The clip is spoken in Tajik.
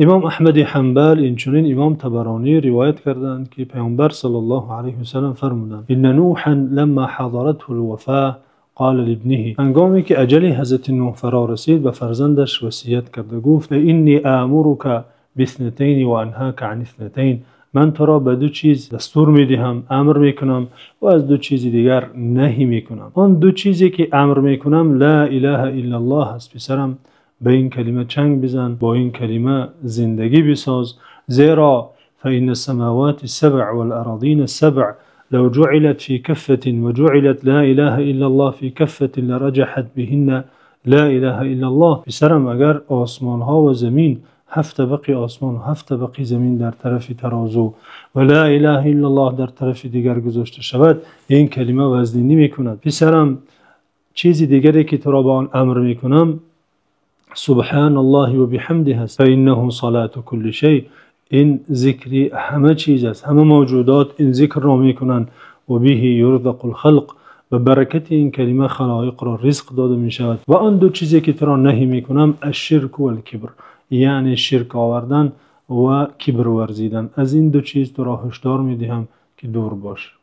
Имом Аҳмад Ҳанбал, инчунин Имом Табаронӣ ривоят кардаанд, ки Паёмбар саллаллоҳу алайҳи васаллам фармуданд: إن نوحا لما حضرته الوفاة قال لابنه. Ҳангоме ки аҷали Ҳазрати Нӯҳ фаро расид, ба фарзандаш васият карда гуфт: إني آمرك باثنتين وأنهاك عن اثنتين. Ман туро ба ду чиз дастур медиҳам, амр мекунам ва аз ду чизи дигар наҳй мекунам. Он ду чизе ки амр мекунам لا إله إلا الله аст. Писарам, ба ин калима чанг бизан, бо ин калима зиндагӣ бисоз, зеро فإن السماوات السبع والأراضين السبع لو جعلت في كفة وجعلت لا إله إلا الله في كفة لرجحت بهن لا إله إلا الله. Писарам, агар осмонҳо ва замин, ҳафт табақи осмон, ҳафт табақи замин дар тарафи тарозу ва لا إله إلا الله дар тарафи дигар гузошта шавад, ин калима вазнӣ намекунад. Писарам, чизи дигаре ки туро ба он амр мекунам سبحان الله وبحمده аст. فإنه صلاة كل شيء. Ин зикри ҳама чиз аст, ҳама мавҷудот ин зикрро мекунанд. وبه يرزق الخلق. Ба баракати ин калима халоиқро ризқ дода мешавад. Ва он ду чизе ки туро наҳй мекунам الشرك والكبر, яъне ширк овардан ва кибр варзидан. Аз ин ду чиз туро ҳушдор медиҳам, ки дур бош.